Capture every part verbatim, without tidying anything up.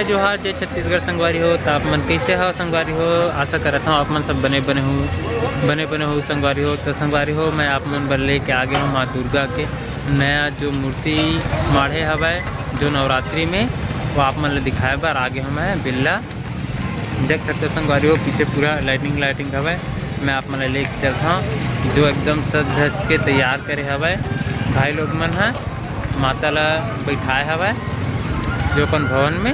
जोहार, जय छत्तीसगढ़ संगवारी हो। त आप मन कइसे हो संगवारी हो? आशा करत हव आप मन सब बने बने हो, बने बने हो संगवारी हो। त संगवारी हो, मैं आप मन बर लेके आ गे हव माँ दुर्गा के नया जो मूर्ति माढ़े हवय जो नवरात्रि में, वो आप मन ल दिखाए बर आ गे हव मैं बेल्ला। देख सकते हो संगवारी हो, पीछे पूरा लाइटिंग लाइटिंग हवय। मैं आप मन ल लेके चलत हव, जो एकदम सज धज के तैयार करे हवय भाई लोग मन ह। माता ला बैठाए हवय जो अपन भवन में,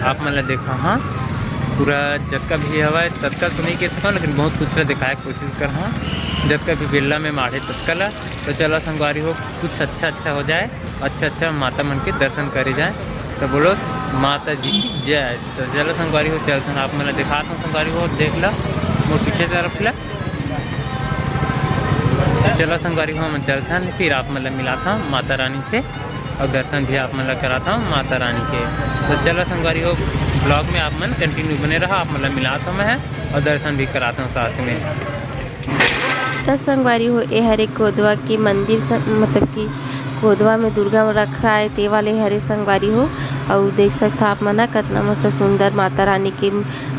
आप मन ला देखा हाँ। पूरा जतका भी हवय ततका तो नहीं कह सकव, लेकिन बहुत कुछ ला दिखाए के कोशिश कर हाँ, जतका भी बेल्ला में माढ़े ततका ला। तो चला संगवारी हो, कुछ अच्छा अच्छा हो जाए, अच्छा अच्छा माता मन के दर्शन करे जाए। तो बोलो माता जी की जय। तो चला संगवारी हो, चलथन आप मन ला दिखात हव संगवारी हो, देख ला मोर पीछे तरफ ला। चला संगवारी हो, हमन चलथन, फिर आप मन ला मिलात हव माता रानी से और दर्शन भी आप मन ला करात हव माता रानी के। तो चला संगवारी हो, ब्लॉग में आप मन कंटिन्यू बने रहा, आप मन ला मिलात हव मैं और दर्शन भी करात हव साथ में। त संगवारी हो, ए हरे कोदवा के मंदिर स-, मतलब कि कोदवा में दुर्गा रखा है, ते वाले हरे संगवारी हो। अउ देख सकथा आप मन ह, कतना मस्त सुंदर माता रानी के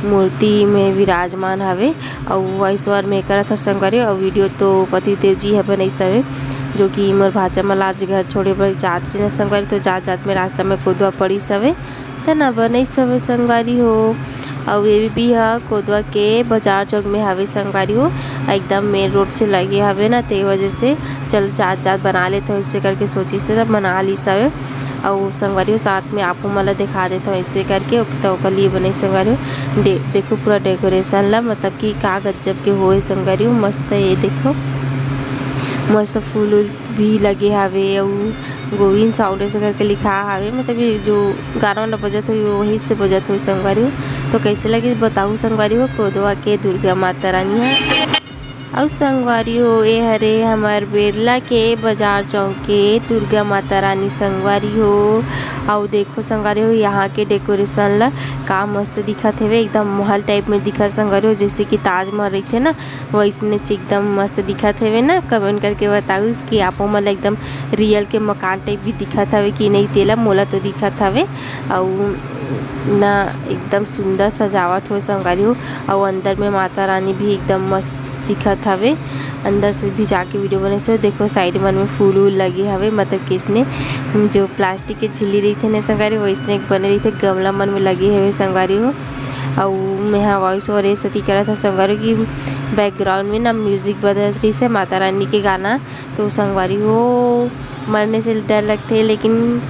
मूर्ति में विराजमान हवे। अउ वॉइस ओवर में करत ह संगवारी हो, अउ वीडियो तो पति देव जी ह बनइस हवे, जो कि मोर भांचा मन ला आज घर छोड़े बर जात रहिन संगवारी, तो जात जात में रास्ता में कोदवा पड़िस हवे। त ना बनइस हवे संगवारी हो। अउ ये भी ह कोदवा के बाजार चौक में हवे संगवारी हो, एकदम मेन रोड से लगे हवे ना, ते वजह से चल जात जात बना लेत हव, ऐसे करके सोचिस हे, तब बना लिस हवे। अउ संगवारी हो, साथ में आपो मन ला दिखा देत हव, ऐसे करके ओक-, त ओकर लिए बनइस संगवारी हो। डे-, देखो पूरा डेकोरेशन ला, मतलब कि का गजब के होए संगवारी हो, मस्त। ये देखो मस्त फूल उल भी लगे हवे, अउ गोविंद साउंड ऐसे करके लिखा हवे, मतलब ये जो गाना वाना बजत होही वही से बजत होही संगवारी हो। तो कैसे लगे बताहू संगवारी हो, कोदवा के दुर्गा माता रानी ह। अउ संगवारी हो, ए हरे हमर बेरला के बाजार चौक के दुर्गा माता रानी संगवारी हो। अउ देखो संगवारी हो, यहाँ के डेकोरेशन ला का मस्त दिखत हवे, एकदम महल टाइप में दिखत संगवारी हो, जैसे कि ताजमहल रहिथे ना, वैसने च एकदम मस्त दिखत हवे ना। कमेंट करके बताऊ कि आपो मन ला एकदम रियल के मकान टाइप भी दिखत हवे कि नहीं, तेला मोला तो दिखत हवे। अउ ना एकदम सुंदर सजावट हो संगवारी हो, अउ अंदर में माता रानी भी एकदम मस्त दिखत हवे। अंदर से भी जाके वीडियो बने से देखो, साइड मन में फूल उल लगे हवे, मतलब किसने जो प्लास्टिक के झिल्ली रहिथे ने संगवारी, वैसने एक बने रहिथे, गमला मन में लगे हवे संगवारी हो। अउ मैं हा वॉइस ओवर ए सेती करत हव संगवारी हो कि बैकग्राउंड में ना म्यूजिक बजत रहिस हे माता रानी के गाना, तो संगवारी हो मरने से डर लगथे, लेकिन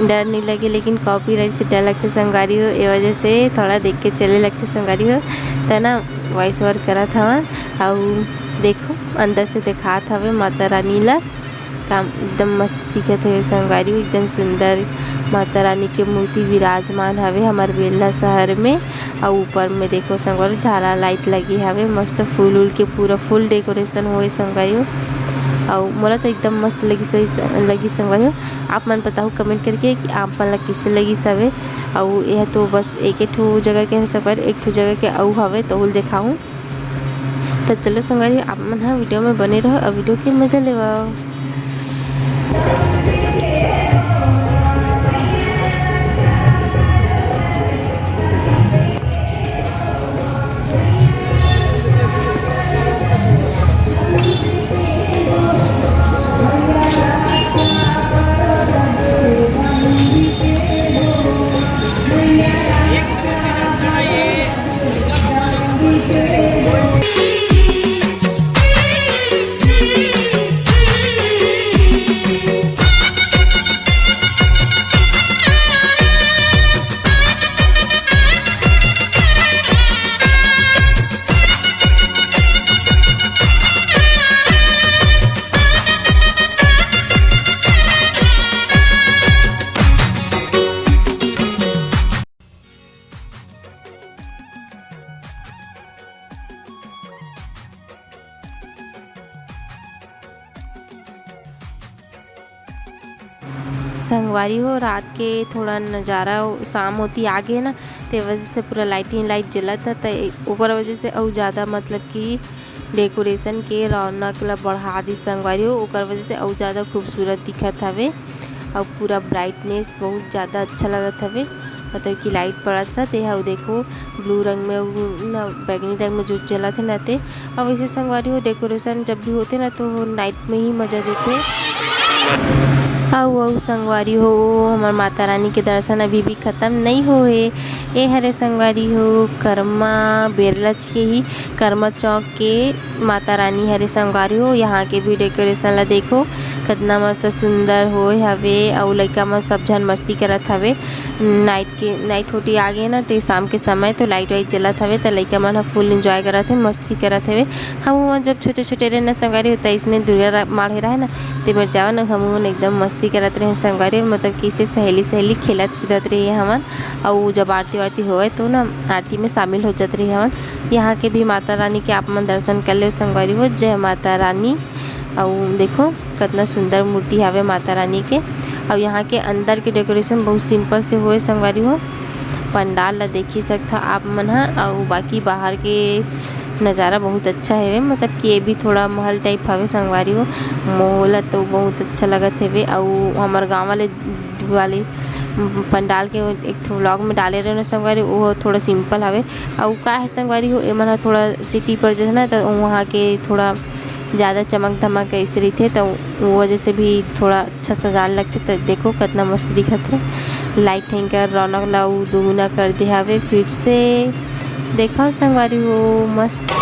डर नहीं लगे, लेकिन कॉपीराइट से डर लगथे संगवारी हो, ए वजह से थोड़ा देख के चले लगथे संगवारी हो, त ना वॉइस ओवर करत हवन। अउ देखो अंदर से दिखात हवे माता रानी ला, काम एकदम मस्त दिखत हवे संगवारी हो, एकदम सुंदर माता रानी के मूर्ति विराजमान हवे हमर बेल्ला शहर में। अउ ऊपर में देखो संगवारी, झाला लाइट लगे हवे, मस्त फूल उल के पूरा फुल डेकोरेशन होए संगवारी हो। अउ मोला तो एकदम मस्त लगिस होइस, लगिस संगवारी हो। आप मन बताहू कमेंट करके कि आप मन ला कइसे लगिस हवे। अउ यह तो बस एक, एक ठो जगह के हवे संगवारी, एक ठो जगह के अउ हवे, तो ओला देखाहूँ। त चलो संगवारी, आप मन ह वीडियो में बने रहो अउ वीडियो के मजा लेवव। संगवारी हो, रात के थोड़ा नज़ारा शाम होती आगे ना, ते वजह से पूरा लाइटिंग लाइट जलत ना, ते ओकर वजह से अउ ज़्यादा मतलब कि डेकोरेशन के रौनक ला बढ़ा दी संगवारी हो, ओकर वजह से अउ ज़्यादा खूबसूरत दिखत हवे। अउ पूरा ब्राइटनेस बहुत ज़्यादा अच्छा लगत हवे। मतलब कि लाइट पड़त रहिथे। अउ देखो, ब्लू रंग में, उ, ना, बैगनी रंग में जो जलत हे ना ते। अउ वैसे संगवारी हो, डेकोरेशन जब भी होथे ना, तो नाइट में ही मजा देथे। अउ, अउ संगवारी हो, हमर माता रानी के दर्शन अभी भी खत्म नइ होए हे। ए हरे संगवारी हो, करमा बेरलच के ही करमा चौक के माता रानी हरे संगवारी हो। यहाँ के भी डेकोरेशन ला देखो, कितना मस्त सुंदर होए हवे। अउ लइका मन सब झन मस्ती करत हवे। नाइट के, नाइट होती आ गे ना, ते शाम के समय तो लाइट वाइट जलत हवे, त लइका मन ह फुल एंजॉय करत हे, मस्ती करत हवे। हम उमन जब छोटे छोटे रहे ना संगवारी हो, त अइसने दुर्गा रा-, माढ़े रहे ना, ते मेर जावन, हम उमन एकदम मस्ती करत रहे संगवारी हो। मतलब कि अइसे सहेली सहेली खेलत कूदत रहे हमन। अउ जब आरती वारती होवे, तो ना आरती में शामिल हो जात रहे हमन। यहाँ के भी माता रानी के आप मन दर्शन कर लेव संगवारी हो। जय माता रानी। अउ देखो, कितना सुंदर मूर्ति हावे माता रानी के। अउ यहाँ के अंदर के डेकोरेशन बहुत सिंपल से होए संगवारी हो। पंडाल ला देखी सकथा आप मन ह। अउ बाकी बाहर के नज़ारा बहुत अच्छा हेवे, मतलब कि ये भी थोड़ा महल टाइप हवे संगवारी हो। मोला तो बहुत अच्छा लगत हेवे। अउ हमर गाँव वाले, वाले पंडाल के एक ठो व्लॉग में डाले रहे ना संगवारी, वो थोड़ा सिंपल हवे। अउ का है संगवारी हो, एमन ह थोड़ा सिटी पर जैसे ना, तो वहाँ के थोड़ा ज़्यादा चमक धमक ऐसे रहिथे, तो वो वजह से भी थोड़ा अच्छा सजान लगथे। तो देखो, कितना मस्त दिखत हे। लाइट हेंकर रौनक ला उ दुगुना कर दे हावे फिर से। देखो संगवारी हो, मस्त।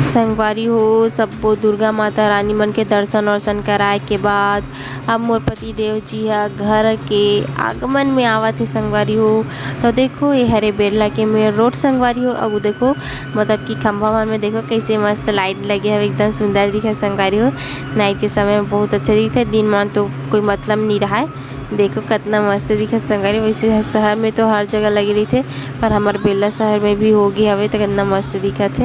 संगवारी हो, सब्बो दुर्गा माता रानी मन के दर्शन वर्शन कराए के बाद अब मोर पति देव जी ह घर के आगमन में आवत हे संगवारी हो। तो देखो, ये हरे बेरला के मेन रोड संगवारी हो। अउ देखो, मतलब कि खंभा मन में देखो, कैसे मस्त लाइट लगे हवे, एकदम सुंदर दिखे संगवारी हो। नाइट के समय में बहुत अच्छा दिखथे, दिन मान तो कोई मतलब नहीं रहा है। देखो, कितना मस्त दिखत संगवारी। वैसे शहर में तो हर जगह लगे रहिथे, पर हमर बेरला शहर में भी हो गे हवे, तो कितना मस्त दिखत हे।